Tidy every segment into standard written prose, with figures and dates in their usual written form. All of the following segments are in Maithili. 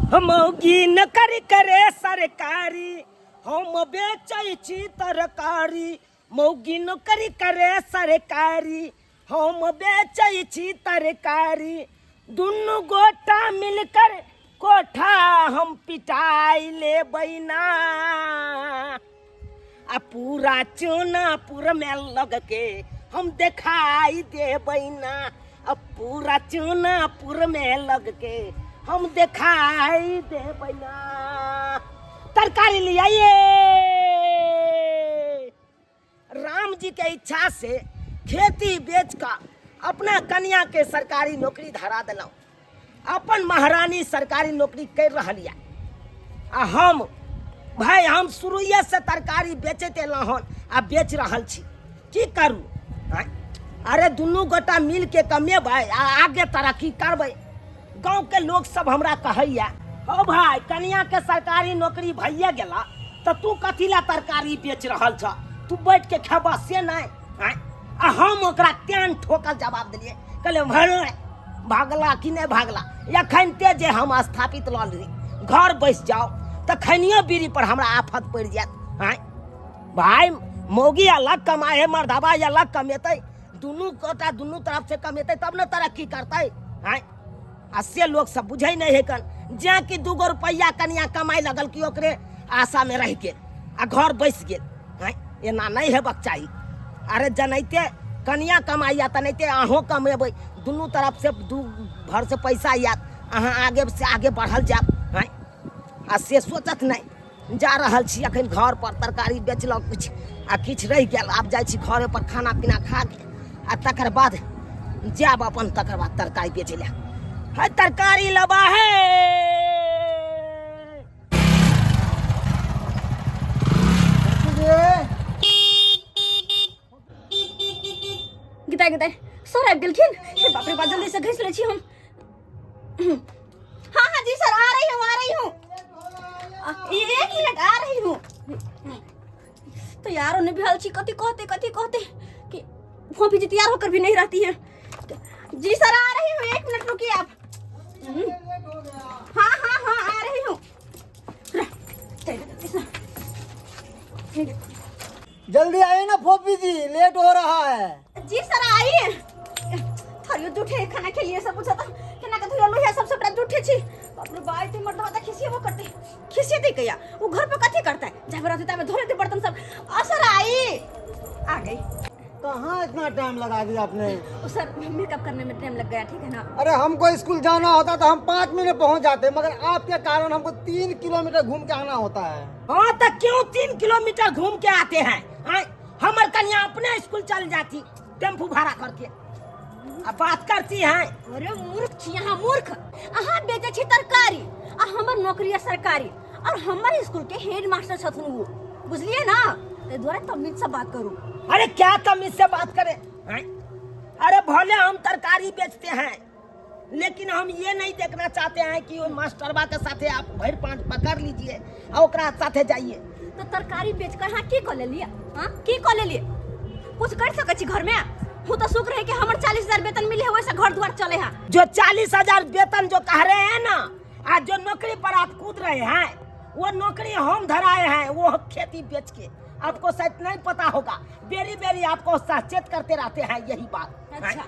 हम मौगी नौकरी करे सरकारी, हम बेचै छी तरकारी। मौगी नौकरी करे सरकारी, हम बेचै छी तरकारी। दुनू गोटा मिलकर कोठा हम पिटाई लेबै ना, आ पूरा चूनापुर में लग के हम देखाई देबै ना। आ पूरा चूनापुर में लग के हम देखाई देबै ना। तरकारी ले आइए। राम जी के इच्छा से खेती बेच का अपना कन्या के सरकारी नौकरी धरा दिलहुँ। अपन महारानी सरकारी नौकरी कर रहल यऽ, आ हम भाई हम शुरुए से तरकारी बेचैत एलहुँ हन आ बेच रहल छी। की करू? आँय? अरे दुनू गोटा मिल के कमेबै आ आगे तरक्की करबै। गाँव के लोग सब हमरा कहैया, हौ भाई कन्या के सरकारी नौकरी भइए गेला तऽ तू कथी ला तरकारी बेच रहल छ, तू बैठ के खेबह से नहि? आँय? आ हम ओकरा तेहन ठोकल जवाब देलियै, कहलियै भरे भागला कि नहि भागला, एखन ते जे हम स्थापित लऽ ली घर बैस जाओ तऽ खनियो बीड़ी पर हमरा आफत पड़ि जायत। आँय भाई, मौगी अलग कमाए है, मर्दाबा अलग कमेतै, दुनू गोटा दुनू तरफ से कमेतै तब ने तरक्की करतै। आँय, आ से लोग सब बुझै नहि है कन, जेँ कि 2 गो रुपैआ कनिया कमाइ लगल कि ओकरे आशा में रहि गेल आ घर बैस गेल। आँय, एना नहि हेबाक चाही। अरे जनैते कनिया कमाइया तनैते अहूँ कमेबै, दुनू तरफ से दू भर से पैसा आयत, अहाँ आगे से आगे बढ़ल जायब। आँय, आ से सोचत नहि। जा रहल छी अखन घर पर, तरकारी बेचलहुँ किछु आ किछु रहि गेल, आब जाइ छी घरे पर खाना पीना खा के आ तकर बाद जायब अपन तकर बाद तरकारी बेचै लए। है तरकारी लेबा है। गीता गीता सर आबि गेलखिन। हे बाप रे बाप, जल्दी से घिस लै छी हम। हाँ हाँ जी सर, आ रही हूँ आ रही हूँ, एक मिनट आ रही हूँ। तो यार उन्हें भी हलची कथी कहते कथी कहते कि फोफी जी तैयार होकर भी नहीं रहती है। जी सर आ रही हूँ, एक मिनट रुकिए आप। हाँ हाँ हाँ आ रही हूँ। जल्दी आइए ना फोफी जी, लेट हो रहा है। जी सर आइए। थरियो जूठे खाना के लिए सब पूछा था केना के धोया लोहिया सब सबटा जूठे छी। बाप रे बाप, ते मर्दवा त खिसिएबो करते, खिसिएते कहिया वो घर पे कथी करता है, जब रहते तब धोले दे बर्तन सब। असर आई आ गई। कहाँ इतना टाइम लगा दिया आपने? ओ सर मेकअप करने में टाइम लग गया, ठीक है ना? अरे हमको स्कूल जाना होता तो हम 5 मिनट पहुँच जाते, मगर आपके कारण हमको 3 किलोमीटर घूम के आना होता है। हाँ तो क्यों 3 किलोमीटर घूम के आते हैं? हाँ, हमर कन्या अपने स्कूल चल जाती टेम्पू भाड़ा करके, अब बात करती है। अरे मूर्ख छी अहाँ, मूर्ख। अहाँ बेचै छी तरकारी आ हमर नौकरी है सरकारी, और हमर स्कूल के हेड मास्टर छथुन वो, बुझलिए ना? ताहि दुआरे तमीज से बात करू। अरे क्या तमीज से बात करे? हैं? अरे भले हम तरकारी बेचते हैं, लेकिन हम ये नहीं देखना चाहते हैं कि वो मास्टरबा के साथे आप भरि पाँच पकड़ लीजिए और ओकरा साथे जाइए। तो तरकारी बेच कर अहाँ की कऽ लेलिए? हाँ की कऽ लेलिए? कुछ कर सकै छी घर में? हूँ तो सुख रहे कि हमर 40,000 वेतन मिले है, वैसे घर द्वार चले है। जो 40,000 वेतन जो कह रहे हैं ना, आज जो नौकरी पर आप कूद रहे हैं, वो नौकरी हम धराए हैं, वो खेती बेच के। आपको शायद नहीं पता होगा, बेरी बेरी आपको सचेत करते रहते हैं यही बात। अच्छा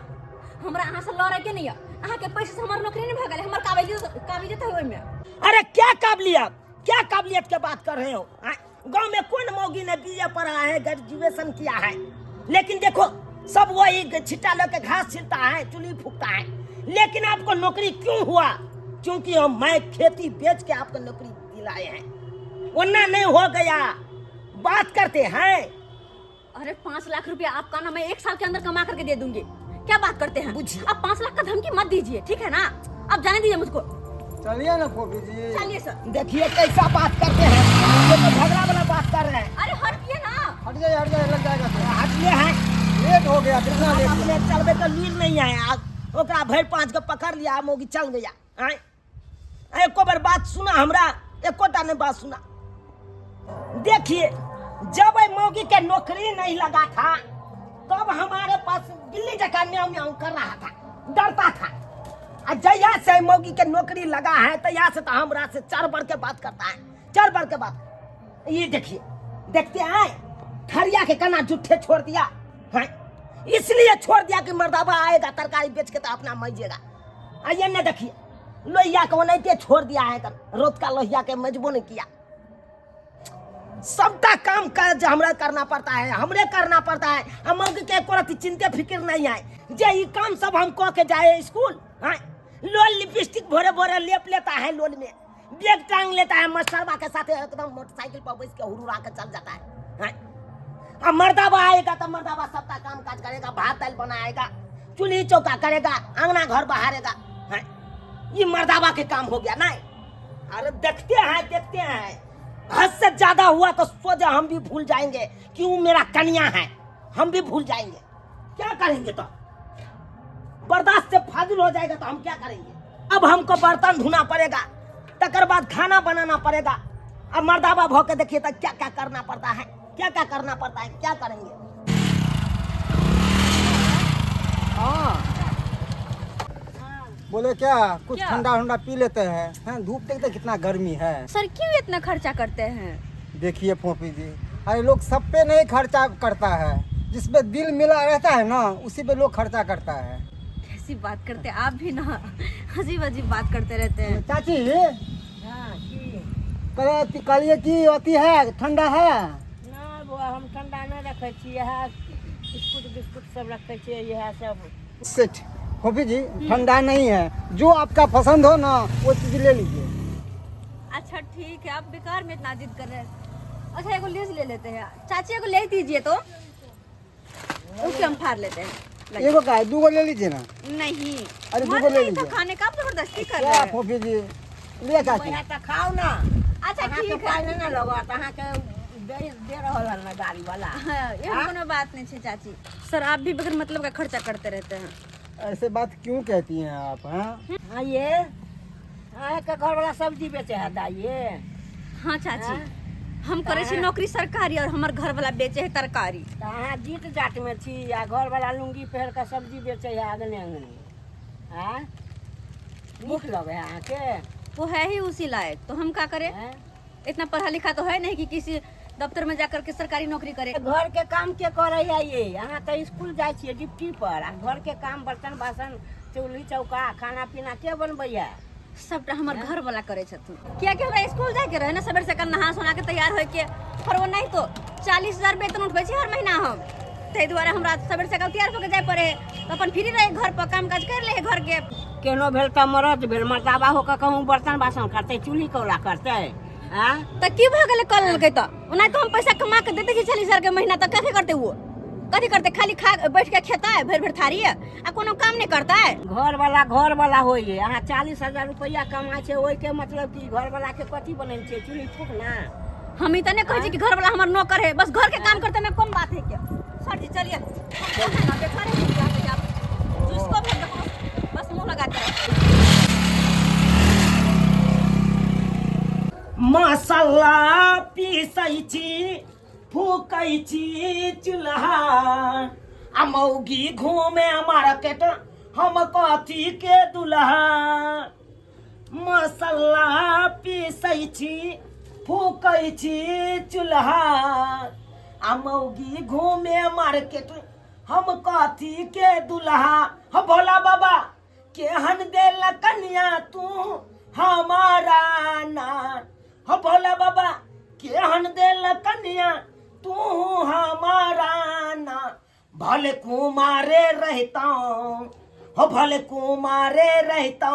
हमरा अहाँ से लड़े के नहीं है, अहाँ के पैसे से हमर नौकरी नहीं भऽ गेल, हमर काबिलियत है ओहिमे। अरे क्या काबिलियत, क्या काबिलियत के बात कर रहे हो? हाँ? गांव में कौन मौगी ने बीए पढ़ा है, ग्रेजुएशन किया है, लेकिन देखो सब वही छिट्टा लेके घास छिलता है, चुल्ही फूकता है, लेकिन आपको नौकरी क्यों हुआ? क्योंकि हम मैं खेती बेच के आपको नौकरी दिलाए हैं, वरना नहीं हो गया। बात करते हैं। अरे 5 लाख रुपया आपका ना मैं 1 साल के अंदर कमा करके दे दूंगी, क्या बात करते हैं? बुझिए। आप 5 लाख का धमकी मत दीजिए, ठीक है ना? आप जाने दीजिए मुझको। चलिए ना फोफी जी। चलिए सर। देखिए कैसा बात करते हैं, ये तो झगड़ा वाला बात कर रहे हैं। अरे हटिए ना। हट जाइए, हट जाइए, लग जाएगा फिर। हटिए हैं। लेट हो गया, कितना लेट हो अपने चलबे तो लीर नहीं आया, ओकरा भरि पाँच के पकड़ लिया, मोगी चल गया। आय एको बार बात सुना हमरा, एकोटा नहीं बात सुना। देखिए जब मौगी के नौकरी नहीं लगा था तब हमारे पास बिल्ली जका म्याऊ म्याऊ कर रहा था, डरता था। आ जहिया से मौगी के नौकरी लगा है तहिया से तो हमरा से चार बार के बात करता है, चार बार के बात। ये देखिए, देखते हैं थरिया के कना जुठे छोड़ दिया है, इसलिए छोड़ दिया कि मर्दाबा आएगा तरकारी बेच के तो अपना मजेगा। आइए न देखिए लोहिया को ओनाहिते छोड़ दिया है, रोज का लोहिया के मजबो नहीं किया। सबटा काम काज हमरा करना पड़ता है, हमरे करना पड़ता है। हम के एको रत्ती चिंते फिक्र नहीं है जे ई काम सब हम कह के जाए स्कूल। हाँ, लोल लिपस्टिक भोरे भोरे लेप लेता है, लोल में बैग टांग लेता है, मस्टरबा के साथ एकदम मोटरसाइकिल पर बैठ के हुरुरा के चल जाता है। हाँ, अब मर्दाबा आएगा तो मर्दाबा सबका काम काज करेगा, भात दाल बनाएगा, चूल्ही चौका करेगा, अंगना घर बहारेगा। हाँ, ये मर्दाबा के काम हो गया ना। अरे देखते हैं, देखते हैं, हद से ज्यादा हुआ तो सोचा हम भी भूल जाएंगे कि वो मेरा कन्या है, हम भी भूल जाएंगे। क्या करेंगे तो बर्दाश्त से फाजिल हो जाएगा तो हम क्या करेंगे। अब हमको बर्तन धोना पड़ेगा, तकर बाद खाना बनाना पड़ेगा। अब मर्दाबा भो के देखिए तो क्या क्या करना पड़ता है, क्या क्या करना पड़ता है, क्या करेंगे। हाँ बोले क्या कुछ ठंडा ठंडा पी लेते हैं, हैं धूप देखते कितना गर्मी है। सर क्यों इतना खर्चा करते हैं? देखिए फोफी जी, अरे लोग सब पे नहीं खर्चा करता है, जिसपे दिल मिला रहता है ना उसी पे लोग खर्चा करता है। कैसी बात करते हैं आप भी ना, अजीब अजीब बात करते रहते हैं। चाची कहलिए कि अथी है ठंडा है? ना बौआ, हम ठंडा नहीं रखे छी, इएह बिस्कुट बिस्कुट सब रखे छियै, इएह सब। सेठ फोफी जी ठंडा नहीं है, जो आपका पसंद हो ना वो चीज ले लीजिए। अच्छा ठीक है, आप बेकार में इतना जिद कर रहे हैं। अच्छा एगो लीज ले लेते हैं चाची, एगो ले दीजिए तो ओके हम फाड़ लेते हैं। लाइए। एगो का है, दूगो ले लीजिए ना। नहीं अरे मन दूगो ले नहीं था लीजिए। खाने का, आप जबरदस्ती कर क्या रहे हैं। फोफी जी ले चाची। बढ़िया तऽ खाउ ना। अच्छा अहाँके ठीक है। पाइ नहि ने लगत, अहाँके दे दे रहल हन ने गाड़ी वाला। हाँ, एहन कोनो बात नहीं है चाची। सर आप भी बगैर मतलब का खर्चा करते रहते हैं। ऐसे बात क्यों कहती हैं आप? हाँ हाँ ये अहाँके घर वाला सब्जी बेचे है दाइ ये? हाँ चाची, हम करे छी नौकरी सरकारी और हमर घर वाला बेचे है तरकारी। तऽ अहाँ जीत जात में छी आ घर वाला लुंगी पहिर कऽ सब्जी बेचे है अगने अगने। आँ नीक लगे है अहाँके? वो है ही उसी लायक, तो हम का करें? आँय? इतना पढ़ा लिखा तो है नहीं कि किसी दफ्तर में जाकर के सरकारी नौकरी करे। घर के काम के करे है ये? अहाँ तऽ स्कूल जाइ छियै ड्यूटी पर, आ घर के काम बर्तन बासन चूल्ही चौका खाना पीना के बनबैया? सबटा हमर घर वाला करे छथिन, कियाकि हमरा स्कूल जाके रहे ना सबेर सकाल नहा सोना के तैयार होय के, पर वो नहीं तो 40,000 वेतन उठबै छी हर महीना हम, ताहि दुआरे हमरा सबेर सकाल तैयार होके जाय पड़े है, तो अपन फ्री रहे घर पर काम काज कर ले है घर के। केहनो भेल तऽ मरद भेल, मर्दाबा होके कहूँ बर्तन बासन करतै चूल्ही कौला करतै? आँ तऽ की भऽ गेलै कऽ लेलकै तऽ? ओना तऽ हम पैसा कमा के दैते छी 40,000 के महीना, तऽ कथी करतै वो? कथी करतै? खाली खा बैठ के खेतै भरि भरि थारी आ कोनो काम नहि करतै। घर वाला घर वाला होइए। अहाँ 40,000 रुपैआ कमाइ छै ओहिके मतलब कि घर वाला के कथी बनेने छियै चूल्ही फूकना? हम ई तऽ नहि कहै छी कि घर वाला हमर नौकर है, बस घर के काम करते में कम बात है क्या? सर जी चलिए, ना बेकार है जिसको भी देखो बस मुंह लगा के रखो। मसाला पीसै छी फूकै छी चूल्हा, आ मौगी घूमे मार्केट हम कथी के दुल्हा। मसाला पीसै छी फूकै छी चूल्हा, आ मौगी घूमे मार्केट हम कथी के दुल्हा। हो भोला बाबा केहन देल कन्या तू हमारा ना, हो भोला बाबा केहन देल कन्या तू हमारा ना। भले कुमारे रहता हो भले कुमारे रहता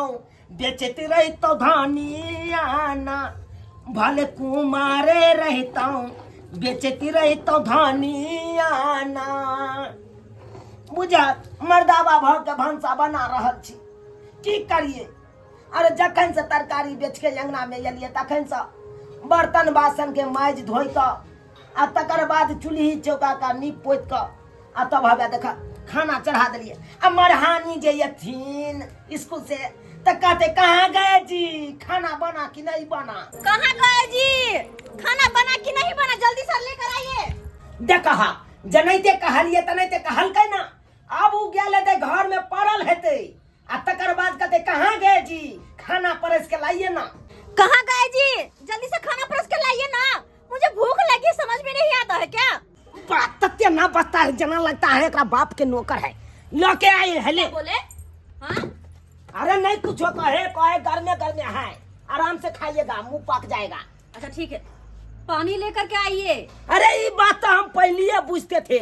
बेचते रहता धनिया ना, भले कुमारे रहता बेचती रहता धनिया ना। बुझा मर्दाबा भऽ के भनसा बना रहल छी, की करिए। अरे जखन से तरकारी बेच के अंगना में एलिए तखन से बर्तन बासन के माजि धोइ कऽ आ तकर बाद चूल्ही चौका के नीप पोति कऽ आ तब हवे देख खाना चढ़ा देलिए। आ मरहानी जे एथिन स्कूल से तऽ कहते कहाँ गए जी, खाना बना कि नहीं बना? कहाँ गए जी, खाना बना कि नहीं बना, जल्दी से लेकर आइए। देखा जनैते कहलिए तनैते कहलकै ना, आब उ गेल हेतै घर में पड़ल हेतै, आ तकर बाद कहते कहाँ गए जी, खाना परस के लाइए ना। कहाँ गए जी, जल्दी से खाना परस के लाइए ना, मुझे भूख लगी, समझ में नहीं आता है क्या? बात तत्य ना बचता है, जना लगता है एकरा बाप के नौकर है। लके आए है ले। बोले हाँ? अरे नहीं कुछ कहे कहे गर्मे गर्मे है, आराम से खाइएगा, मुंह पक जाएगा। अच्छा ठीक है, पानी लेकर के आइए। अरे ये बात तो हम पहले पूछते थे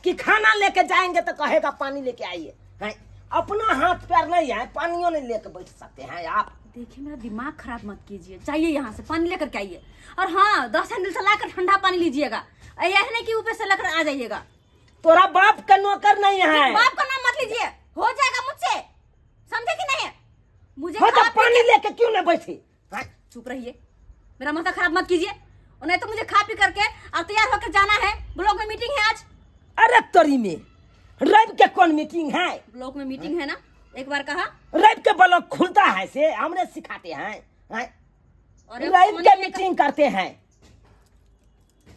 कि खाना लेके जाएंगे तो कहेगा पानी लेके आइए। हैं, अपना हाथ पैर नहीं है, पानियों नहीं लेके बैठ सकते हैं आप। देखिए मेरा दिमाग खराब मत कीजिए, जाइए यहाँ से पानी लेकर के आइए। और हाँ 10 हैंडल से लाकर ठंडा पानी लीजिएगा, यह नहीं कि ऊपर से लेकर आ जाइएगा। तोरा बाप का नौकर नहीं है। बाप का नाम मत लीजिए, हो जाएगा मुझसे, समझे कि नहीं? मुझे हो तो खा पी पानी के- लेके क्यों नहीं बैठी? हैं? चुप रहिए, मेरा माथा खराब मत कीजिए, और नहीं तो मुझे खा पी करके और तैयार होकर जाना है, ब्लॉक में मीटिंग है आज। अरे तोरी में रवि के कौन मीटिंग है? ब्लॉक में मीटिंग है ना, एक बार कहा। रवि के ब्लॉक खुलता है से हमने सिखाते हैं, हैं? और रवि के मीटिंग करते हैं,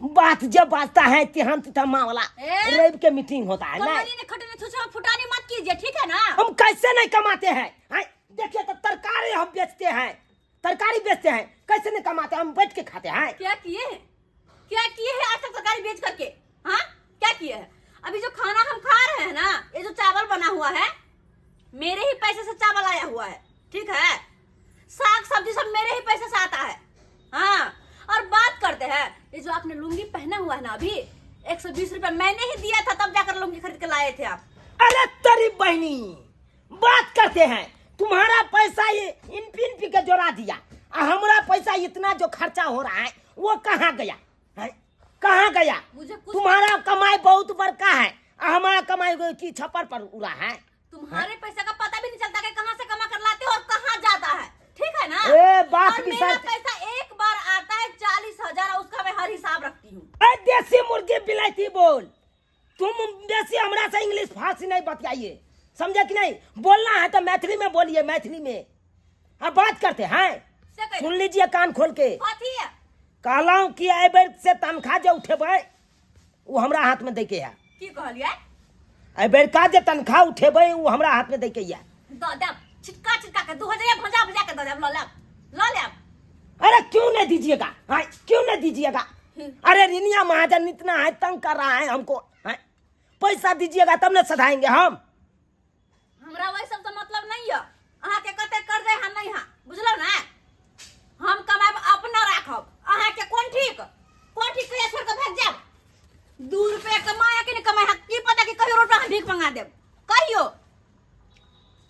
बात जब बाजता है तिहान तिथा मावला। ए? रवि के मीटिंग होता है ना। कमानी ने खटने छुछा फुटानी मत कीजिए, ठीक है ना? हम कैसे नहीं कमाते हैं, हैं? देखिए तो तरकारी हम बेचते हैं, तरकारी बेचते हैं, कैसे नहीं कमाते, हम बैठ के खाते हैं। क्या किए हैं, क्या किए हैं आज तक तरकारी बेच करके? हाँ क्या किए हैं? अभी जो खाना हम खा रहे हैं ना, ये जो चावल बना हुआ है मेरे ही पैसे से चावल आया हुआ है, ठीक है? साग सब्जी सब मेरे ही पैसे से आता है। हाँ और बात करते हैं, ये जो आपने लुंगी पहना हुआ है ना, अभी 120 रुपया मैंने ही दिया था, तब जाकर लुंगी खरीद के लाए थे आप। अरे तेरी बहनी, बात करते हैं, तुम्हारा पैसा ये इन पिन पी के जोड़ा दिया, आ हमारा पैसा इतना जो खर्चा हो रहा है वो कहाँ गया है? कहाँ गया? मुझे कुछ तुम्हारा कमाई बहुत बड़का है, आ हमारा कमाई की छप्पर पर उड़ा है। तुम्हारे पैसे का पता भी नहीं चलता कि कहाँ से कमा कर लाते हो और कहाँ जाता है, ठीक है ना? ए, बात और भी मेरा सच- पैसा एक बार आता है 40,000, उसका मैं हर हिसाब रखती हूँ। ए देसी मुर्गी बिलायती बोल, तुम देसी हमरा से इंग्लिश फारसी नहीं बतियाइए, समझे कि नहीं? बोलना है तो मैथिली में बोलिए, मैथिली में अब बात करते हैं। से कह- सुन लीजिए कान खोल के, कथी है? कहलहुँ कि एहि बेर से तनख्वाह जे उठेबै ओ हमरा हाथ में दैके है। की कहलियै? एहि बेर का जे तनख्वाह उठेबै ओ हमरा हाथ में दैके है। दऽ देब छिटका छिटका के 2000 भजा भजा के दऽ देब, लऽ लेब, लऽ लेब। अरे क्यों नहीं दीजिएगा, हाँ क्यों नहीं दीजिएगा? अरे रिनिया महाजन इतना है तंग कर रहा है हमको, हाँ? पैसा दीजिएगा तब न सधाएंगे हम। हमरा वही सब से मतलब नहीं है, अहाँ के कते कर्ज है हम नहीं है, बुझलौ ना? हम कमाएब अपना राखब, अहाँ के कोन ठीक, कोन ठीक कहिया छोड़ के भाग जाब? 2 रुपया कमाया कि नहीं कमाया की पता, कि कहियो रोड पर अहाँ भीख मंगा देब कहियो।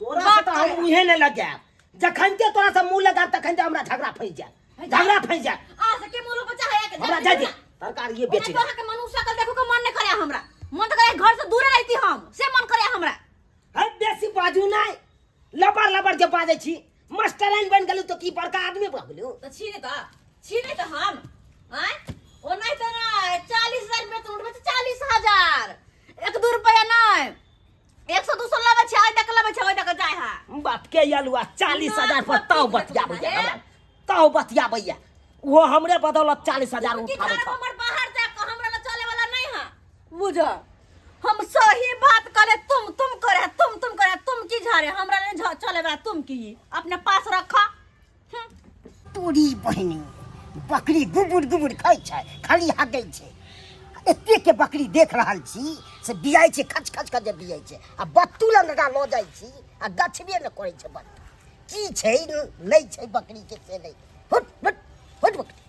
तोरा से तो हम मुँहे नहीं लग जाए, जखन के तोरा से मुँह लगा तखन हमरा झगड़ा फंस जाए, झगड़ा फंस जाए। अहाँ से के मुँह लोग बचा है के हमरा जाय दे, तरकारी ये बेचे। तो अहाँ के मनुष्य शकल देखो के मन नहीं करे, हमरा मन तो करे घर से दूरे रहती हम, से मन करे हमरा। है बेसी बाजू नहीं, लबर लबर जे बाजै छी, मास्टराइन बन गेलू तो की बड़का आदमी भऽ गेलू? तो छी नहीं तो, छी नहीं तो हम आँय ओ नहीं तो ना 40,000 रुपया तो उठबै छै, 40,000 1-2 रुपया नहीं, 100-200 लेबै छै, आइ तक लेबै छै, ओहि तक जाय है। बाप के अलुआ 40,000 पर ताव बतियाबैया, हे? हमरा ताव बतियाबैया, वो हमरे बदौलत 40,000 की उठाबै करब छ। हमर बाहर जा कऽ हमरा लग चले वाला नहीं है, बुझ हम सही बात करे, तुम तुम करे, तुम तुम करे, तुम की झारे हमरा नहीं चले वाला, तुम की अपने पास रखा। तोरी बहिनी बकरी गुबुर गुबुर खाइ छै, खाली हगै छै। एते के बकरी देख रहल छी से बियाइ छै, खच खच खच बियाइ छै, आ बत्तू लग लगा लऽ जाइ छी आ गछबे ने करै छै बत्तू। की छै नहि छै बकरी के से नहि, हुट हुट हुट बकरी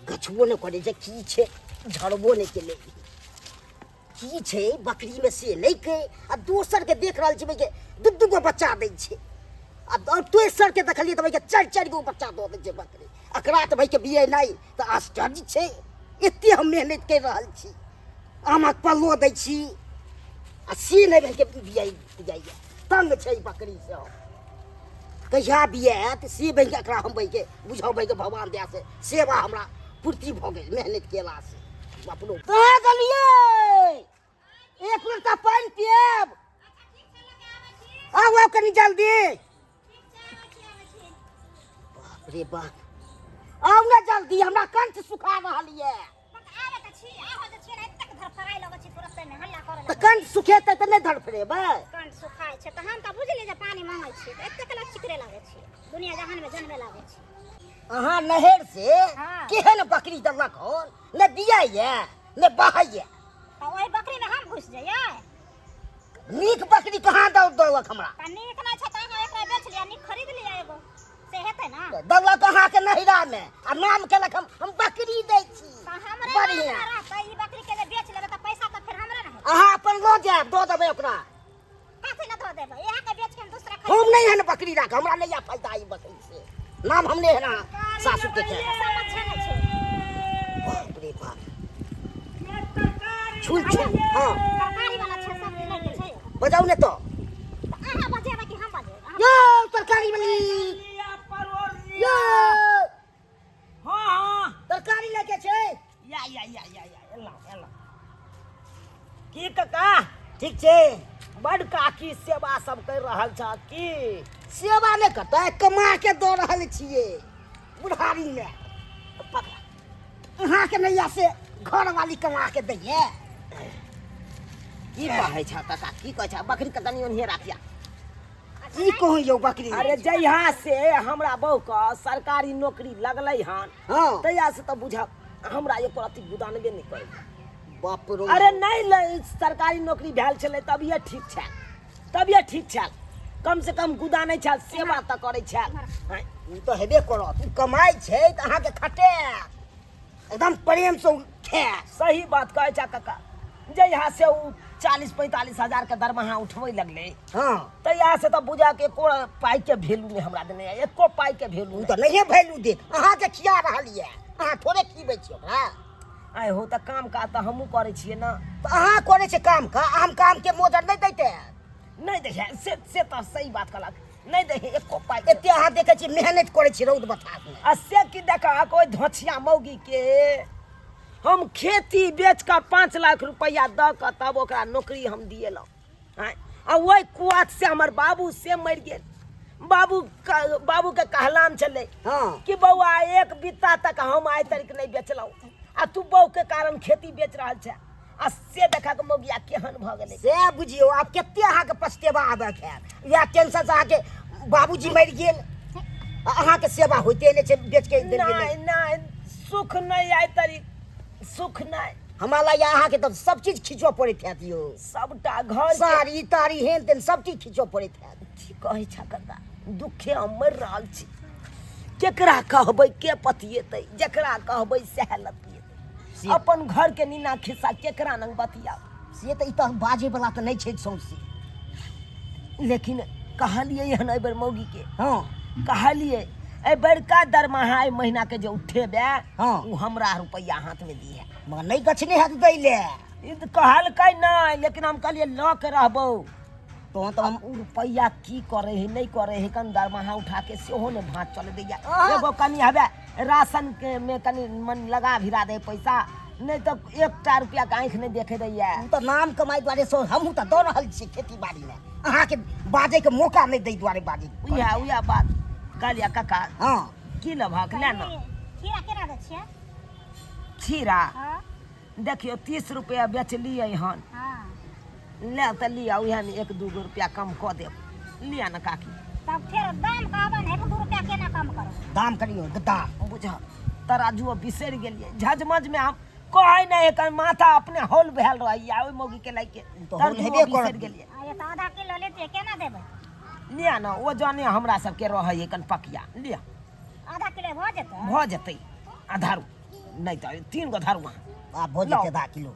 गछबो नहि करै छै, की छै झड़बो नहि केलै, की छै बकरीमे से नहि के। आ दोसरके देख रहल छी के दू दू गो बच्चा दै छै, आ तेसरके देखलियै तऽ भाइके 4 4 गो बच्चा दऽ दै छै बकरी। एकरा तऽ भाइके बियेनाइ तऽ आश्चर्य छै, एते हम मेहनत करि रहल छी, आमक पल्लो दै छी आ से नहि भाइके बियाइ जाइए। तंग छै बकरीसँ, कहिया बियात से भाइके एकरा हम भाइके बुझबै के भगवान दया से सेवा हमरा पूर्ति भऽ गेल मेहनत केलासँ अपनो। कहाँ गेलियै? एक लोटा पानि पियब, आउ आउ कनि जल्दी। बाप रे बाप, आउ ने जल्दी, हमरा कंठ सुखा रहल यऽ। धरफराइ लगै छी तुरते में हल्ला करे तऽ लगै कंठ सुखेतै तऽ नहि धड़फड़ेबै। कंठ सुखाइ छै तऽ हम तऽ बुझलियै जे पानि मांगै छी तऽ एतेक लग चिकरे लागै छी, दुनिया जहान में जनमे लागै छी। अहाँ नहर से हाँ। केहन बकरी देलक हन, ने बियाइए ने बहैए। तऽ ओहि बकरी में हम घुसि जइयै? नीक बकरी कहाँ दऽ देलक हमरा? तऽ नीक नहि छै तऽ अहाँ एकरा बेच लिअ, नीक खरीद लिअ एगो, से हेतै ने? देलक अहाँके नहिरा में आ नाम केलक हम बकरी दै छी। तऽ हमरे बढ़िया। नाम रहतै, ई बकरी के जे बेच लेबै तऽ पैसा तऽ फेर हमरे ने हेतै। अहाँ अपन लऽ जायब, दऽ देबै ओकरा। कथी लए दऽ देबै? इएह के बेच के हम दूसरा खरीद हम नहि एहन बकरी राख, हमरा नहि यऽ फायदा ई बकरी से। नाम हम नहि एहन सासु के छै। समझे नहि छै। बाप रे बाप, छुल छुल। हाँ, तरकारी वाला छै, सब लै के छै। बजाउ ने तऽ। तऽ अहाँ बजेबै कि हम बजेबै? यौ तरकारी वाली, यौ। हाँ हाँ, तरकारी लैके छै। या या या या या, एलहुँ एलहुँ। की कका, ठीक छै? बड काकी सेवा सब कर रहल छ की? सेवा नहि करतै, कमा के दऽ रहल छियै बुढ़ारी मे। पकड़ा। अहाँके नैया से घरवाली कमा के दैये। की कहै छ काका, की कहै छ? बकरी के कनि ओन्हिए राखिया। की कहू यौ बकरी? अरे जहिया से हमरा बहू के सरकारी नौकरी लगलै हन, हाँ, तहिया से तऽ बुझ हमरा एको रत्ती गुदानबे नहि करै। बाप रो। अरे नहि सरकारी नौकरी भेल छलै तभिए ठीक छल, तभिए ठीक छल, कम से कम गुदा नहि छल, सेवा तऽ करै छल। आँय, ओ तऽ हेबे करत, ओ कमाइ छै तऽ अहाँके खटे एकदम प्रेम से ओ खायत। सही बात कहै छ काका, जहिया से ओ 40-45 हजार के दरमाहा उठबै लगलै, हाँ, तहिया से तऽ बुझा के एको पाई के वैल्यू नहि हमरा देने, एको पाई के वैल्यू। ओ तऽ नहिए वैल्यू देत, अहाँके खिया रहल यऽ, अहाँ थोड़े खिबै छी ओकरा। आइ हो तऽ काम काज तऽ हमहूँ करै छियै ने। तऽ अहाँ करै छियै काम का, हम काम के मोजर नहि दैते। नहि दै छै, से तऽ सही बात कहलक, नहि दै है एको पाई। एते अहाँ देखै छियै मेहनत करै छियै रौद बथास मे। आ से की देखा कोइ धोछिया मौगी के हम खेती बेच कऽ 5 लाख रुपैआ दऽ कऽ तब ओकरा नौकरी हम दिएलहुँ। आँय, आ ओहि कुआथ से हमर बाबू से मरि गेल। बाबू बाबू के कहलाम छलै, हाँ, कि बौआ एक बित्ता तक हम आइ तक नहि बेचलहुँ आ तू बहू के कारण खेती बेच रहल छै, आ से देखा के मौगिया केहन भऽ गेलै। से बुझियौ आब कते अहाँके पछतेबा आबक हैत, इएह टेंशन से अहाँके बाबूजी मरि गेल आ अहाँके सेवा होइते नहि छै, बेच के देलियै। नहि नहि, सुख नहि आइ तरी, सुख नहि। हमरा लागैए अहाँके तऽ सब चीज खींचऽ पड़ैत हैत यौ। सबटा घर के साड़ी ताड़ी हेन तेन सब चीज खींचऽ पड़ैत हैत। की कहै छ कका, दुखे हम मरि रहल छी। केकरा कहबै, के पतिएतै? जकरा कहबै सएह लतिएतै। अपन घर के नीना खिस्सा केकरा नंग बतियाब? से तऽ ई तऽ बाजै वला तऽ नहि छै सौंसे। लेकिन कहलियै हन एहि बेर मौगी के, हाँ, कहलियै एहि बड़का दरमाहा एहि महीना के जे उठेबे, हाँ, ओ हमरा रुपैआ हाथ में दिहे। मगर नहि गछने हैत दै ले। ई तऽ कहलकै नहि, लेकिन हम कहलियै लऽ के रहबौ। तहन तऽ हम ओ रुपैआ की करे है नहि करे है, कनि दरमाहा उठा के सेहो ने भाँज चले दैया। अहाँ- एगो कनि हवे राशन के में कनि मन लगा भिरा दे पैसा, नहि तऽ एकटा रुपया के आँखि नहि देखे दैया। ओ तऽ नाम कमाइ दुआरे से हमहूँ तऽ दऽ रहल छी खेती बाड़ी मे, अहाँके बाजैके मौका नहि दै दुआरे बाजै। उएह उएह बात कहलियै काका। हाँ, की लेबहक ले ने। खीरा केना दै छियै? खीरा? हाँ। देखियौ 30 रुपया बेचलियै हन। हाँ। ले तऽ लिअ, उएहमे 1-2 गो रुपया कम कऽ देब, लिअ ने काकी। तब फेर दाम कहबै ने, 1-2 रुपया केना कम करबै? दाम करियौ दाम। बुझ तराजुओ बिसरि गेलियै झजमजमे, हम कहै नहि एकर माथा अपने हौल भेल रहैया ओहि मौगी के लैके। तऽ हौल तराजुओ हेबे बिसरि करत। गेलियै। आ ये तऽ आधा किलो लेतियै, केना देबै? लिअ ने, ओ जने हमरा सबके रहै है कन पकिया, लिअ। आधा किलो भऽ जेतै? भऽ जेतै। आ धारू नहि तऽ 3 गो धारू अहाँ। आब भऽ जेतै आधा किलो।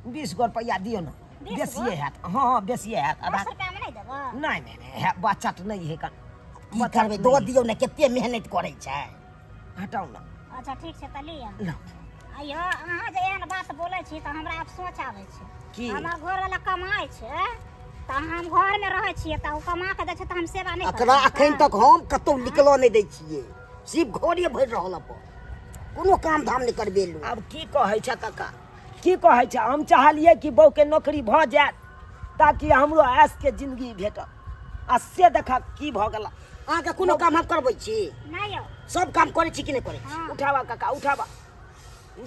20 गो रुपैआ दियौ ने। 20 गो? बेसिए हैत। हँ हँ, बेसिए हैत आधा। 10 रुपैआमे नहि देबै? नहि नहि नहि, है बचत नहि है कन। की बचत करबै, नहि दऽ है। दियौ ने, कते मेहनत करै छै। हटाउ ने। अच्छा ठीक छै तऽ लिअ। लाउ। आइयो अहाँ जे एहन बात बोलै छी तऽ हमरा अफसोच आबै छै। की? हमर घरवाला कमाइ छै तऽ हम घरमे रहै छियै, तऽ ओ कमा कऽ दै छै तऽ हम सेवा नहि एकरा करबै? अखन तक हम कतहु निकलऽ नहि दै छियै, सिर्फ घरे भरि रहल अपन, कोनो काम धाम नहि करबेलू। आब की कहै छै काका, की कहै छै? हम चाहलियै कि बहूके नौकरी भऽ जायत ताकि हमरो ऐशके जिंदगी भेटत, आ से देखा की भऽ गेला। अहाँके कोनो काम हम करबै छी? नहि यौ। सब काम करै छी कि नहि करै छी? हाँ। उठाबा काका, उठाबा,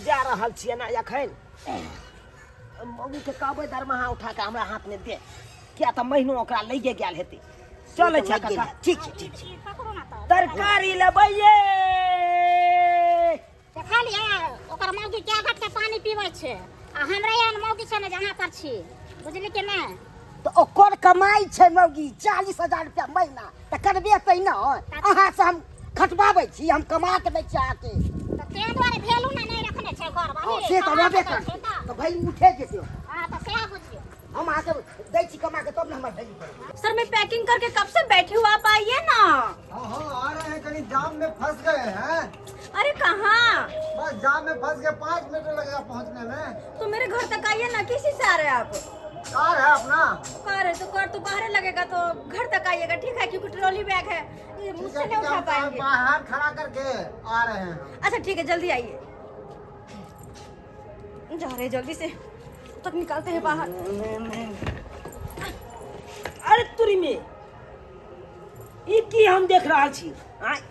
जा रहल छियै ने एखन। मौगी के कहबै दरमाहा उठा के हमरा हाथ में दे, किया तऽ महीनो ओकरा लगिए गेल हेतै। चलै छै काका। ठीक छै, ठीक छै। ई पकड़ू ना तऽ। तरकारी लेबै ये। देखलियै ओकर मौगी कए घाट के पानी पीबै छै आ हमरा एहन मौगी छै ने जहाँ पर छी, बुझली कि नहि? तऽ ओकर कमाइ छै मौगी 40,000 रुपया महीना, तऽ करबेतै ने। अहाँ से हम खटबाबै छी, हम कमा के दै छी अहाँके। तऽ ताहि दुआरे भेलू ने नहि रखने छै घर वाली। हँ, से तऽ कमा रहबे के दै करतै। छै तऽ। तऽ भैली उठे जेतै ओकर। हँ, तऽ सएह बुझियौ। हम अहाँके दै छी कमा के, तब ने हमर भैली बढ़तै। सर मैं पैकिंग करके कब से बैठी हूँ, आप आइए ना। हाँ हाँ आ रहे हैं, कहीं जाम में फंस गए हैं। अरे कहाँ? बस जाम में फंस गए, 5 मिनट लगेगा पहुँचने में। तो मेरे घर तक आइए ना, किसी से आ रहे हैं आप? कार है अपना। कार है तो कार तो बाहर लगेगा, तो घर तक आइएगा ठीक है, क्योंकि ट्रॉली बैग है, ये ठीक मुझसे है, नहीं ठीक है, उठा हम पाएंगे। बाहर खड़ा करके आ रहे हैं। अच्छा ठीक है, जल्दी आइए। जा रहे हैं जल्दी से, तक निकालते हैं बाहर। अरे तुरी में ई की हम देख रहल छी? आँय,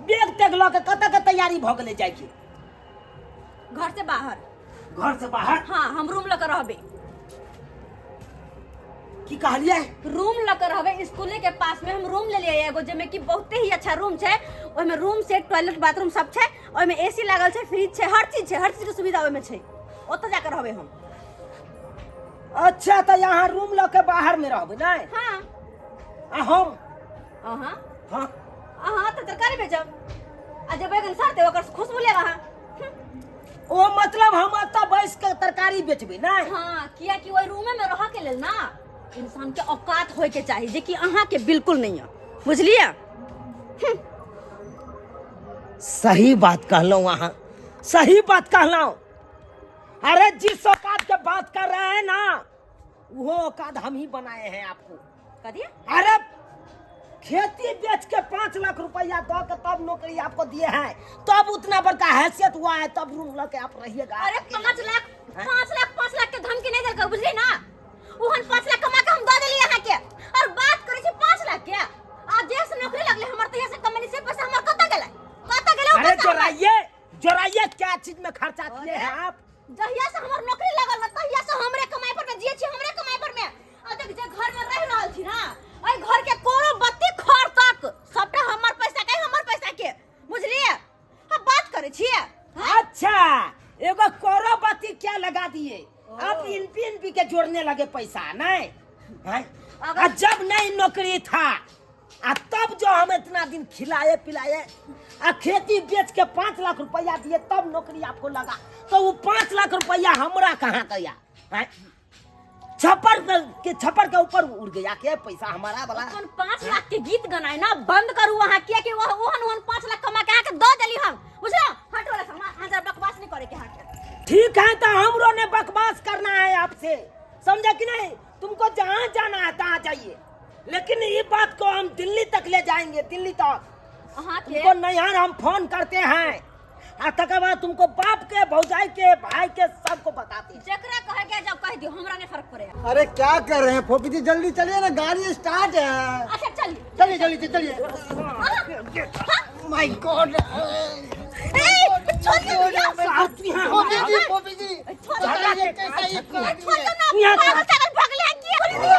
बैग तैग लऽ के कतऽ के तैयारी भऽ गेलै जाइके? घर से बाहर। घर से बाहर? हाँ, हम रूम लऽ के रहबे। की कहलियै? रूम लऽ के रहबे, स्कूले के पास में हम रूम ले लियै एगो, जेमे कि बहुते ही अच्छा रूम छै। ओहिमे रूम से टॉयलेट बाथरूम सब छै, ओहिमे एसी लागल छै, फ्रिज छै, हर चीज छै, हर चीज के सुविधा ओहिमे छै। ओतऽ जाके रहबे हम। अच्छा, तऽ यहाँ रूम लऽ के बाहर में रहबै नहि? हाँ। आ हम? अहाँ? हाँ। अहाँ तऽ तरकारी बेचब, आ जे बैगन सड़तै ओकर खुशबू लेब अहाँ। ओ मतलब हम एतऽ बैस के तरकारी बेचबै नहि? हाँ, कियाकि ओहि रूमे में रहऽ के लेल ना इंसान के औकात होय के चाही, जे कि अहाँ के बिल्कुल नहीं है, बुझलियै? सही बात कहलहुँ अहाँ, सही बात कहलहुँ। अरे जिस औकात के बात कर रहे हैं ना, वो औकात हम ही बनाए हैं आपको। कथी? अरे खेती बेच के 5 लाख रुपया दो के तब नौकरी आपको दिए हैं, तब उतना बड़का हैसियत हुआ है, तब रूम लके आप रहिएगा। अरे 5 लाख, 5 लाख, 5 लाख के धमकी नहीं देलकै, बुझली ना? ओहन 5 लाख कमा के हम दऽ देलियै अहाँके, और बात करै छी 5 लाख के। आ जे से नौकरी लगलै हमर, तहिया से कमेनी से पैसा हमर कतऽ गेलै? कतऽ गेलै ओ अरे पैसा हमर? जोराइए, जोराइए, क्या चीज में खर्चा किए हैं आप? जहिया से हमर नौकरी लगल ना, तहिया से हमरे कमाई पर में जिए छी, हमरे कमाई पर में। आ देख, जे घर में रह रहल छी ना, एहि घर के कोनो बत्ती खर तक सबटा हमर पैसा के, हमर पैसा के, बुझलियै? हम बात करै छियै। हाँ? अच्छा, एगो करो बत्ती क्या लगा दिए आप? इन पी इन पी के जोड़ने लगे पैसा नहीं हैं? आ जब नई नौकरी था आ तब जो हम इतना दिन खिलाए पिलाए आ खेती बेच के 5 लाख रुपया दिए, तब नौकरी आपको लगा, तो वो 5 लाख रुपया हमरा कहाँ गया हैं? छप्पर के, छप्पर के ऊपर उड़ गया के पैसा हमारा वाला? अपन 5 लाख के गीत गनाय ना बंद करू अहाँ, किया कि वह ओहन ओहन 5 लाख कमा के अहाँके दऽ देली हम, बुझलहुँ? हटो वाला सामान, अहाँ जरा बकवास नहीं करे के अहाँके। ठीक है, तो हमरो ने बकवास करना है आपसे, समझा कि नहीं? तुमको जहाँ जाना है तहाँ जाइए, लेकिन ये बात को हम दिल्ली तक ले जाएंगे, दिल्ली तक। अहाँके तुमको नैहर हम फोन करते हैं, आ तकर बाद तुमको बाप के, भौजाई के, भाई के, सबको बताते हैं। जकरा कहे के जब कह दियो, हमरा नहीं फर्क पड़े। अरे क्या कर रहे हैं फोफी जी, जल्दी चलिए ना, गाड़ी स्टार्ट है। अच्छा चलिए। चलिए चलिए चलिए। My God. ए, छोड़ियो ना। साथ यहाँ फोफी जी, फोफी जी, छोड़ियो ना। बताइए कैसा ये आदमी है? छोड़ियो ना, यहाँ पागल सागल भगले हैं की? छोड़ियो,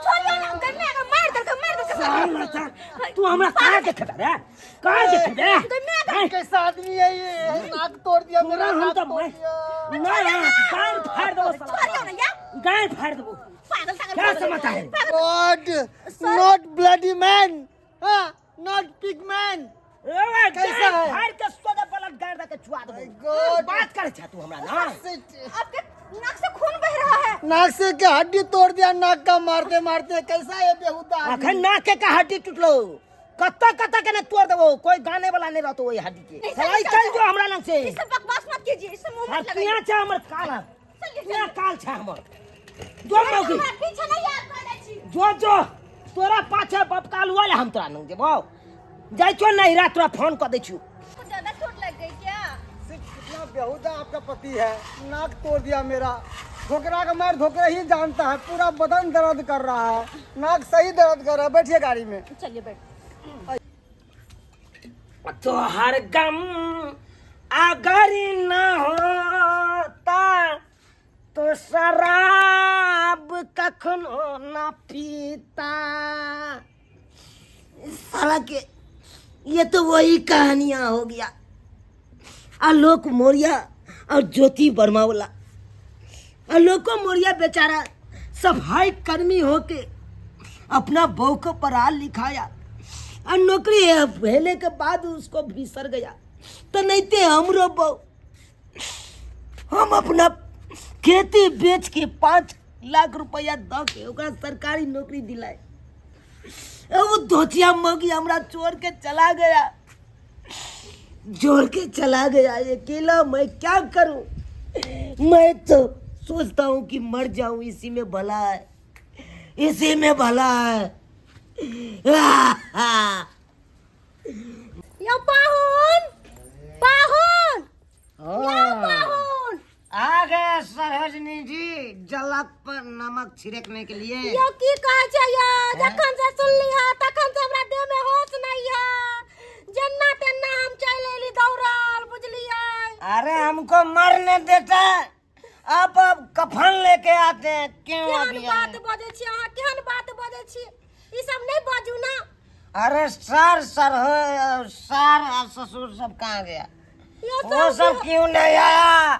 छोड़ियो ना, गन्ने का मार दलका, मार दलका। तू हमरा कहाँ देखता रे, कहाँ देखता रे? गन्ने का हैं? कैसा आदमी है ये, नाक तोड़ दिया मेरा, हम नाक तो तोड़ मैं दिया। ना गाड़ फाड़ देबो साला। छोड़ियो ना यार। गाड़ फाड़ देबो। पागल सागल क्या भगले। समझता है? पागल। गॉड, not bloody man, हाँ, not pig man. ए, कैसा गाड़ है? फाड़ के सोदा पलट गाड़ दे के छुआ देबो। My God. बात करे छा तू हमरा ना? आपके नाक से खून बह रहा है। नाक से के हड्डी तोड़ दिया, नाक का मारते मारते। कैसा है बेहुदा आदमी? अखन नाक के का हड्डी टूटलो, कत्ता कत्ता के ने तोड़ देबो, कोई गाने वाला नहीं रहतो ओई हड्डी के। नहीं, साला, चल, चल चल। जो हमरा लग से। इससे बकवास मत कीजिए, इससे मुंह आ मत लगाइए। किया छा हमर काल, चलिए, किया चलिए। काल छा हमर? जो मौगी। हमरा पीछे नहीं याद कर दै छी। जो जो तोरा पाछे बपकाल हुआ ले, हम तोरा नहीं देबो। जाइ छो नैहरा, तोरा फोन कऽ दै छियौ। कुछ ज्यादा चोट लग गई क्या? सिर्फ कितना बेहुदा आपका पति है, नाक तोड़ दिया मेरा। धोकरा का मार धोकरा ही जानता है, पूरा बदन दर्द कर रहा है, नाक सही दर्द कर रहा है। बैठिए गाड़ी में। चलिए बैठ। तोहर गम अगर न होता तो शराब कखनो न पीता। साला के ये तो वही कहानियां हो गया। आलोक मौर्य और ज्योति वर्मा वाला। आलोक मौर्य बेचारा सफाई कर्मी होके अपना बहू को पढ़ा लिखाया और नौकरी भेले के बाद उसको बिसर गया। तो नहीं थे हमरो बहू, हम अपना खेती बेच के 5 लाख रुपया द के ओकरा सरकारी नौकरी दिलाए। वो धोतिया मौगी हमरा छोड़ के चला गया, जोड़ के चला गया। अकेला मैं क्या करूं? मैं तो सोचता हूं कि मर जाऊं, इसी में भला है, इसी में भला है। यौ पाहुन, पाहुन, यौ पाहुन। आ गए सरोजनी जी जलक पर नमक छिड़कने के लिए। यौ की कहै छै यौ, जखन से सुनली हँ तखन से हमरा देह में होश नहीं है। जेन्ना तेन्ना हम चलि एली दौड़ल, बुझलियै? अरे हमको मरने देता है, आप अब कफन लेके आते हैं क्यों? केहन अभी बात आए? बजै छी अहाँ, केहन बात बजै छी? ई सब नहि बाजू ना। अरे सर सर हो सर और ससुर सब कहाँ गया? यौ वो सब क्यों नहीं आया?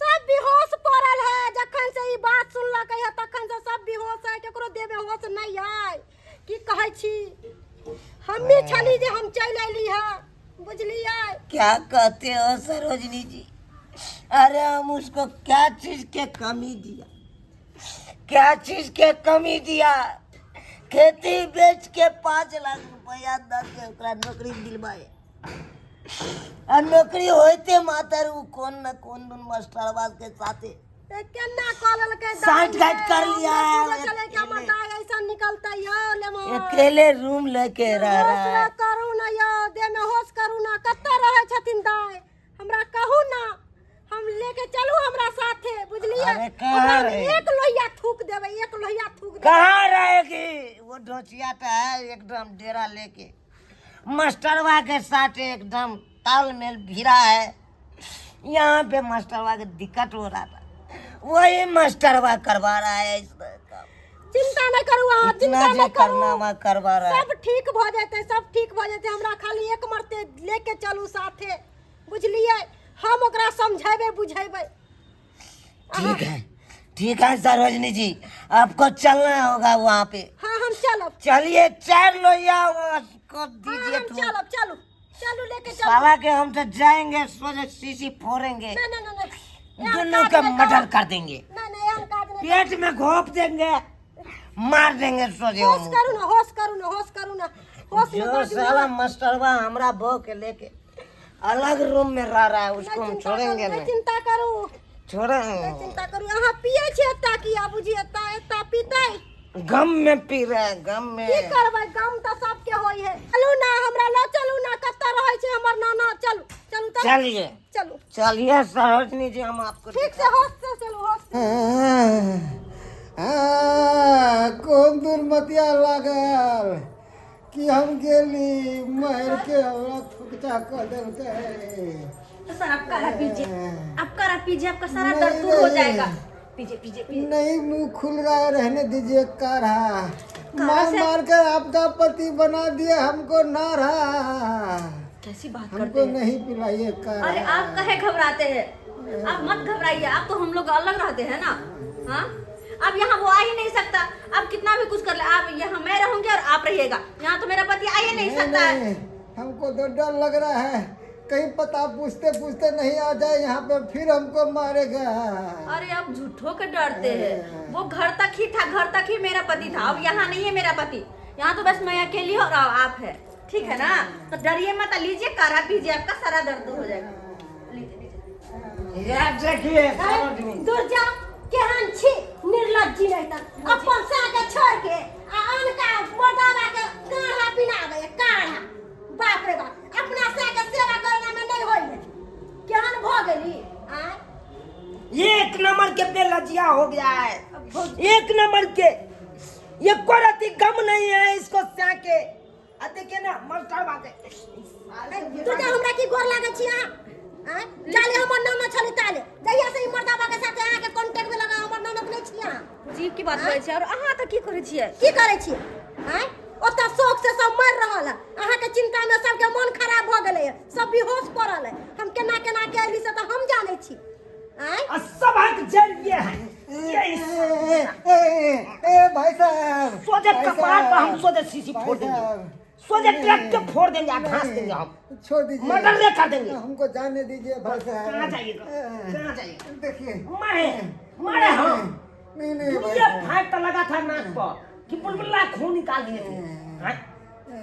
सब बेहोश पड़ल है। जखन से ई बात सुनलक है तखन से सब बेहोश है, केकरो देह में होश नहीं है। की कहै छी, हम्मी छली जे हम चलि अयली है, बुझलियै? क्या कहते हो सरोजनी जी? अरे हम उसको क्या चीज के कमी दिया, क्या चीज के कमी दिया? खेती बेच के 5 लाख रुपया द के ओकरा नौकरी दिलवाए आ नौकरी होते मातर उ कौन न कौन दुन मास्टरवा के साथे ए केना कऽ लेलकै दाइ साँठ गाँठ यै? कर लिया हमरा है। बुझल छलै कि हमर दाइ ऐसन निकलतै यौ लेमन। अकेले रूम लेके रह होश रहा है। करू ना यौ, देह में होश करू ना। कतऽ रहै छथिन दाइ, हमरा कहू ना, हम लेके चलू हमरा साथे, बुझलियै? अरे कहाँ ओकरा हम रहे? एक लोहिया थूक देबै, एक लोहिया थूक देबै। कहाँ रहेगी वो? ढोचिया तो है एकदम डेरा लेके मास्टरवा के साथ एकदम तालमेल भिड़ा है। यहाँ पे मास्टरवा के दिक्कत हो रहा था, वही मास्टरवा करवा रहा है इस काम। चिंता नहि करू अहाँ, इतना चिंता जे नहि करू, करना वहाँ करवा रहा है। सब ठीक भऽ जेतै, सब ठीक भऽ जेतै। हमरा खाली एक मरते लेके चलू साथे, बुझलियै? हम ओकरा समझेबै बुझेबै। ठीक है, ठीक है सरोजनी जी, आपको चलना होगा वहाँ पे। हाँ हम चलब। चलिए 4 लोहिया उसको हाँ दीजिए। हम तो चलब, चलू चलू लेके चलू। साला के हम तो जाएंगे, सोचे शीशी फोड़ेंगे, ना ना ना ना, एहन दोनों काज का नहि मर्डर करू। कर देंगे, ना ना एहन काज नहि। पेट में घोप देंगे, मार देंगे सोचे। होश करू ना, होश करू ना, होश करू ना, होश में जो बाजू ना। साला मास्टरवा हमरा बहू के लेके अलग रूम में रह रहा है उसको नहि हम चिंता छोड़ेंगे करू, नहि नहीं। चिंता करू, छोड़ेंगे नहि चिंता करू। अहाँ पियै छियै एता की आबू जी एता एता पीतै? गम में पी रहे हैं, गम में। की करबै, गम तऽ सबके होइ है। चलू ना, हमरा लऽ चलू ना, कतऽ रहै छै हमर नाना? चलू चलू तऽ। चलिए चलू चलिए सरोजनी जी, हम आपको ठीक से होश से चलू, होश से। कोन दुर्मतिया लागल कि हम गेली मार के हमरा थुकचा कऽ देलकै। सर आप काढ़ा पीजिए, आप काढ़ा पीजिए, आपका सारा नहीं, दर्द दूर हो नहीं। जाएगा। पीजिए पीजिए पीजिए। नहीं, मुंह खुल रहा है, रहने दीजिए काढ़ा। मार से- मार कर आपका पति बना दिया हमको नारा। कैसी बात करते हमको हैं? नहीं पिलाइए काढ़ा। अरे आप कहे घबराते हैं, आप मत घबराइए। आप तो हम लोग अलग रहते हैं ना। हाँ अब यहाँ वो आ ही नहीं सकता, अब कितना भी कुछ कर ले आप, यहाँ मैं रहूंगी और आप रहिएगा, यहाँ तो मेरा पति आ ही नहीं सकता है। नहीं, हमको तो डर लग रहा है, कहीं पता पूछते पूछते नहीं आ जाए यहाँ पे, फिर हमको मारेगा। अरे आप झूठों के डरते हैं, वो घर तक ही था, घर तक ही मेरा पति था, अब यहाँ नहीं है मेरा पति, यहाँ तो बस मैं अकेली हूँ और आप है, ठीक है ना? तो डरिए मत, लीजिए काढ़ा पीजिए, आपका सारा दर्द दूर हो जाएगा। लीजिए लीजिए। यार देखिए सरोजनी। दूर जाओ, केहन छी निर्लज्जी, नहीं त अपन सा के छोड़ के आ अनका मर्दावा के काढ़ा पिनाबै है, काढ़ा। बाप रे बाप, अपना सा के सेवा करना में नहीं होई है, केहन भ गेली आय? एक नंबर के बेलजिया हो गया है, एक नंबर के, ये कोरती गम नहीं है इसको स्या के। आ देखिए ना मास्टर बाके। तू जा, हमरा की गोर लागै छी अहाँ? आँय, जाले हमर नाना छली ताले, जहिया से ई मर्दाबा के साथे अहाँके कांटेक्ट में लगल जी की बात करै छियै और अहाँ तऽ की करै छियै की करै छियै आँय ओतऽ शोक से सब मरि रहल है अहाँके चिंता में सबके मन खराब भऽ गेलै है सब बेहोश पड़ल है हम केना केना के अयली से तऽ हम जानै छी आँय आ सबहक जड़ ये है ये ए, ए, ए, ए, भाई साहब सोझे भाई कपार पर हम साहब, सोझे शीशी भाई फोड़ देंगे साहब, सोझे नहीं, ट्रैक्टर फोड़ देंगे आ घास नहीं, देंगे हम छोड़ दीजिए मर्डर नहीं कर देंगे हमको जाने दीजिए भाई साहब कहाँ जाइएगा कहाँ जाइएगा देखिए मारे मारे हम नहीं नहीं भाई दुनिया साहब फाट तो लगा था नाक पर कि बुलबुला खून निकाल दिए थे हाँ?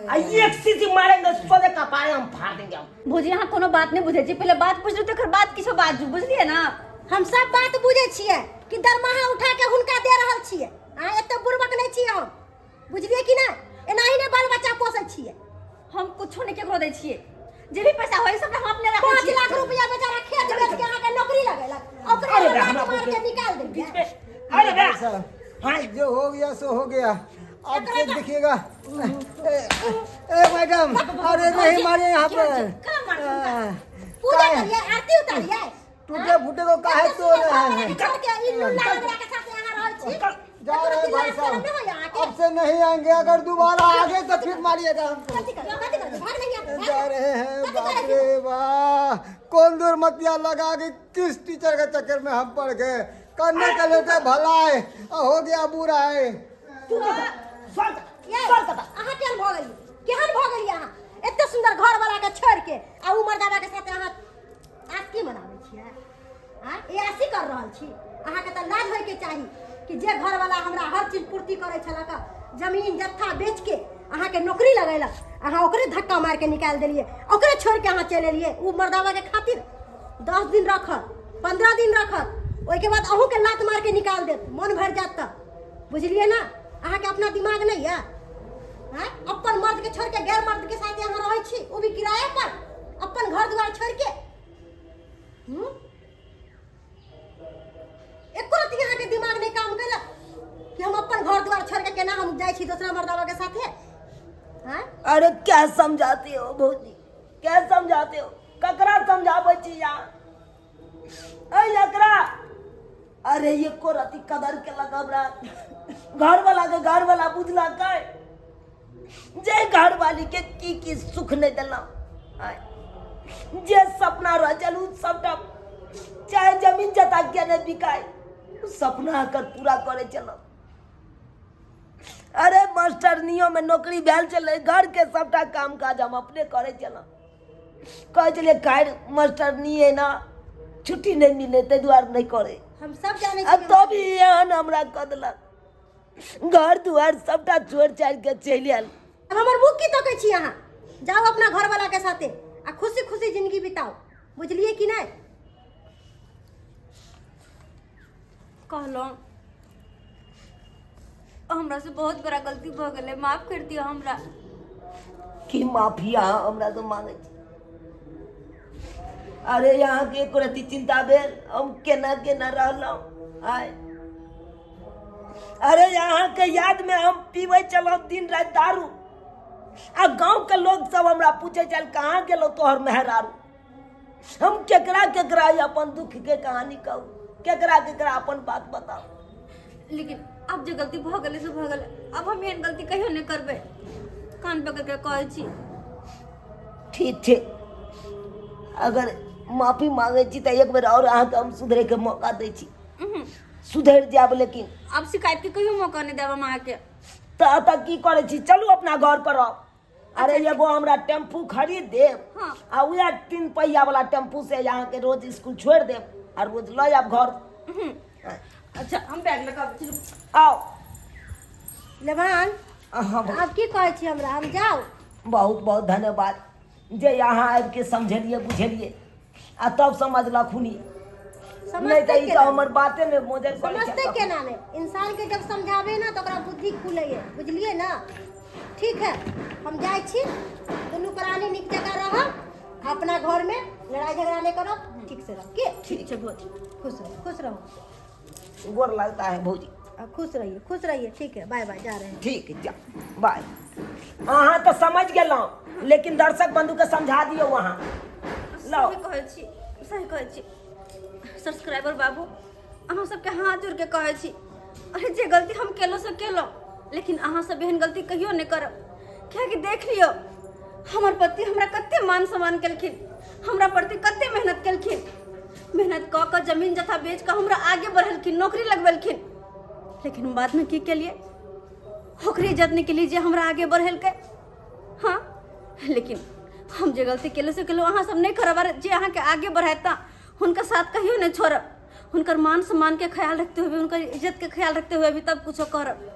आ एक सीधी मारेंगे सोझे कपारे हम फाड़ देंगे हम भौजी अहाँ कोनो बात नहि बुझै छी पहिले बात बुझलू तकर बाद किछो बाजू बुझलियै ने हम सब बात बुझै छियै कि दरमाहा उठा के हुनका दे रहल छियै अहाँ एते बुड़बक नहि छियै हम बुझलियै कि नहि एनाही नहि बाल बच्चा पोसै छियै हम कुछो नहि केकरो दै छियै जे भी पैसा होय सबटा हम अपने राखै पाँच छियै लाख रुपया बेचारा खेत बेच के अहाँके नौकरी लगेलक ओकरे अरे अहाँ बे, लात हमरा मार के बोलते- निकाल देलियै बीच में अरे बे भाई साहब हाँ जो हो गया सो हो गया अब से देखिएगा ए, ए मैडम अरे नहीं मारे यहाँ पर कहाँ मारथिन हुनका? पूजा काहे? करियै आरती उतारियै टूटे फूटे को काहे तोड़ रहे हैं छोड़ के ई लुल्ला लंगड़ा के साथ यहाँ रहै छी जा रहे हैं भाई एकरो शरम नहि होइए साहब अहाँके अब से नहीं आएंगे अगर दोबारा आगे तो फिर मारिएगा हमको कथी करबै कथी करबै भाग नहीं यहाँ जा रहे हैं बाप रे वाह कौन दुर्मतिया लगा के किस टीचर के चक्कर में हम पड़ गए करने के लेते भला है और हो गया बुरा है तू बता स्वर्ग ये स्वर्ग बता अहाँ केहन भऽ गेलियै केहन भऽ गेलियै अहाँ एते सुन्दर घर वाला के छोड़ के आ उ मर्दाबा के साथ अहाँ आस्की मनाबै छियै आँय ई आसी कर रहल छी अहाँके तऽ लाज होइके चाही कि जे घरवाला हमरा हर चीज पूर्ति करै छलक जमीन जत्था बेचके अहाँके नौकरी लगेलक अहाँ ओकरे धक्का मारिके निकालि देलियै ओकरे छोड़िके अहाँ चलि एलियै ओ मर्दाबाके खातिर 10 दिन रखत 15 दिन रखत ओहिके बाद अहूँके लात मारिके निकालि देत मन भरि जायत तऽ बुझलियै ने अहाँके अपना दिमाग नहि यऽ आँय अपन मर्दके छोड़िके गैर मर्दके साथ अहाँ रहै छी ओ भी किराया पर अपन घर दुआर छोड़िके हूँ एको रत्ती अहाँके दिमाग नहि काम केलक कि हम अपन घर दुआर छोड़ के केना हम जाइ छी दोसरा मर्दाबा के साथे आँय अरे क्या समझाते हो भौजी क्या समझाते हो ककरा समझाबै छी यहाँ ऐ एकरा अरे एको रति कदर केलक हमरा घर वाला के घर वाला बुझलक जे घर वाली के की की सुख नहीं देलहुँ आँय। जे सपना रचल उ सबटा चाहे जमीन जता किया नहीं बिकाय उ सपना कर पूरा करे चलो अरे मास्टरनियो में नौकरी भेल छलै घर के सबटा काम काज हम अपने करे छलहुँ कहै छलियै काल्हि मास्टरनी है ना छुट्टी नहि मिले ताहि दुआरे नहि करे हम सब जानै आ छी तब ई एहन हमरा कऽ देलक घर दुआर सबटा छोड़ि छाड़ि के चलि आयल अब हमर मुँह की तकै छी अहाँ जाउ अपना घरवाला के साथे आ खुशी खुशी जिंदगी बिताउ बुझलियै कि नहि कहलहुँ हमरा से बहुत बड़ा गलती भऽ गेलै माफ कर दियौ हमरा की माफी अहाँ हमरा से मांगै छी अरे अहाँके एको रत्ती चिंता भेल हम केना केना रहलहुँ आय अरे अहाँके यादमे हम पीबै छलहुँ दिन राति दारू आ गाँवके लोग सब हमरा पूछै छल कहाँ गेलौ तोहर मेहरारू हम केकरा केकरा ई अपन दुख के कहानी कहू केकरा केकरा अपन बात बताउ लेकिन आब जे गलती भऽ गेलै से भऽ गेलै आब हम एहन गलती कहियो नहि करबै कान पकड़ के कहै छी ठीक छै अगर माफी मांगै छी तऽ एक बेर आओर अहाँके हम सुधरैके मौका दै छी उहुं, सुधरि जायब लेकिन आब शिकायत के कहियो मौका नहि देब हम अहाँके तऽ एतऽ की करै छी चलू अपना घर पर आउ अरे एगो हमरा टेम्पू खरीद देब हाँ। आ उएह तीन पहिया वाला टेम्पू से अहाँके रोज स्कूल छोड़ि देब आ रोज लऽ आयब घर उहुं, अच्छा हम बैग लऽ कऽ आबै छी आउ लेवान अहाँ आब की कहै छी हमरा हम जाउ बहुत बहुत धन्यवाद जे अहाँ आबिके समझेलियै बुझेलियै आ तब समझलखुन ई। नहि समझते तऽ ई तऽ केना हमर बाते नहि मोजर पड़ै छै समझते केना नहि इंसान के जब समझाबे ना तऽ ओकरा बुद्धि खुले है बुझलिए ना ठीक है हम जाइ छी दुनू प्राणी नीक जकाँ रहब अपना घर में लड़ाई झगड़ा नहीं करब ठीक से रह के ठीक छै भौजी खुश रहो खुश रहो गोर लगता है भौजी आ खुश रहिए खुश रहिए ठीक है बाय बाय जा रहे हैं ठीक है जा बाय अहाँ तऽ समझ गेलहुँ लेकिन दर्शक बंधुके समझा दियौ अहाँ लाउ सही कहै छी सही कहै छी सब्सक्राइबर बाबू अहाँ सबके हाथ जोड़ के कहै छी अरे जे गलती हम केलहुँ से केलहुँ, लेकिन अहाँ सब एहन गलती कहियो नहि करब, कियाकि देख लियौ हमर पति हमरा कते मान सम्मान केलखिन, हमरा प्रति कते मेहनत केलखिन। मेहनत कऽ कऽ जमीन जथा बेच कऽ हमरा आगे बढ़ेलखिन, नौकरी लगबेलखिन, लेकिन हम बादमे की केलियै? ओकरे इज्जत नहि केलियै जे हमरा आगे बढ़ेलकै। हाँ, लेकिन हम जे गलती केलहुँ से केलहुँ, अहाँ सब नहि करब। अरे जे अहाँके आगे बढ़ायत तऽ हुनका साथ कहियो नहि छोड़ब, हुनकर मान सम्मान के ख्याल रखते हुए, हुनकर इज्जत के ख्याल रखते हुए भी तब कुछो करब।